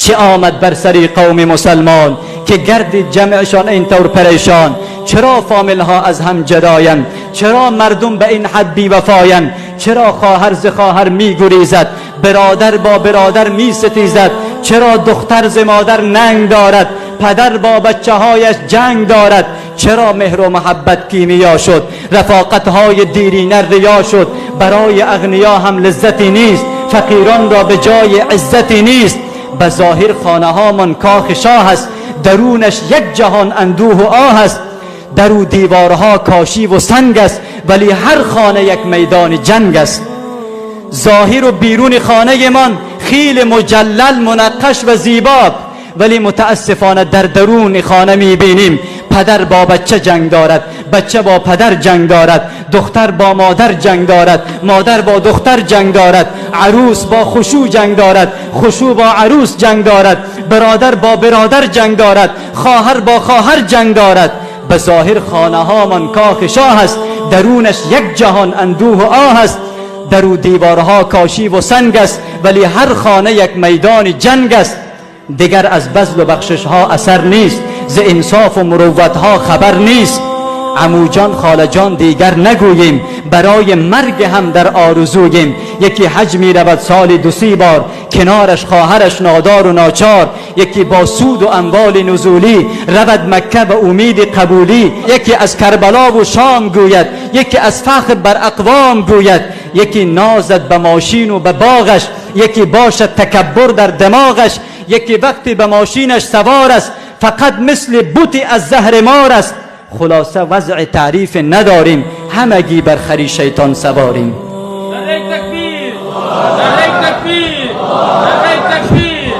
Чӣ омад бар сари қавми мусалмон, ки гардид ҷамъшон ин тавр парешон? Чаро фомилҳо аз ҳам ҷудоянд? Чаро мардум ба ин ҳад бевафоянд? Чаро хоҳар зи хоҳар мегурезад, бародар бо бародар меситезад? Чаро духтар зи модар нанг дорад, падар бо бачаҳояш ҷанг дорад? Чаро меҳру муҳаббат кимиё шуд, рафоқатҳои дирина риё шуд? Барои ағниё ҳам лаззате нест, фақиронро ба ҷои иззате нест. Ба зоҳир хонаҳомон кохи шоҳ аст, дарунаш як ҷаҳон андӯҳу оҳ аст. Дару деворҳо кошиву санг аст, вале ҳар хона як майдони ҷанг аст. Зоҳиру беруни хонаамон хеле муҷаллал, мунаққаш ва зебо, вале мутаассифона дар даруни хона мебинем падар бо бача ҷанг дорад, бача бо падар ҷанг дорад, духтар бо модар ҷанг дорад, модар бо духтар ҷанг дорад, арӯс бо хушӯ ҷанг дорад, хушӯ бо арӯс ҷанг дорад, бародар бо бародар ҷанг дорад, хоҳар бо хоҳар ҷанг дорад. Ба зоҳир хонаҳомон кохи шоҳ аст, дарунаш як ҷаҳон андӯҳу оҳ аст. Дару деворҳо кошиву санг аст, вале ҳар хона як майдони ҷанг аст. Дигар аз базлу бахшишҳо асар нест, зи инсофу мурувватҳо хабар нест. Амӯҷон, холаҷон дигар нагӯем, барои марг ҳам дар орзуем. Яке ҳаҷ меравад соли ду-се бор, канораш хоҳараш нодору ночор. Яке бо суду амволи нузулӣ равад Макка ба умеди қабулӣ. Яке аз Карбалову Шом гӯяд, яке аз фахр бар ақвом гӯяд. Яке нозад ба мошину ба боғаш, яке бошад такаббур дар димоғаш. Яке вақте ба мошинаш савор аст, фақат мисли бути аз заҳри мор аст. Хулоса, вазъи таъриф надорем, ҳамагӣ бар хари шайтон саворем. Нараи такбир! Нараи такбир! Нараи такбир!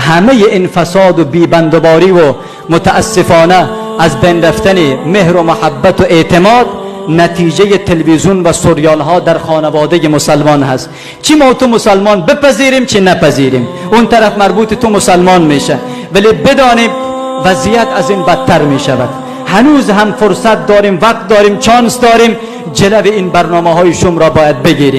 Ҳамаи ин фасоду бебандуборӣ ва мутаассифона аз байн рафтани меҳру муҳаббату эътимод натиҷаи телевизион ва сериалҳо дар хонаводаи мусалмон ҳаст. Чӣ мо ту мусалмон бипазирем, чӣ напазирем, он тараф марбути ту мусалмон меша, вале бидонем, вазъият аз ин бадтар мешавад. Ҳанӯз ҳам фурсат дорем, вақт дорем, шанс дорем, ҷилави ин барномаҳои шумро бояд бигирем.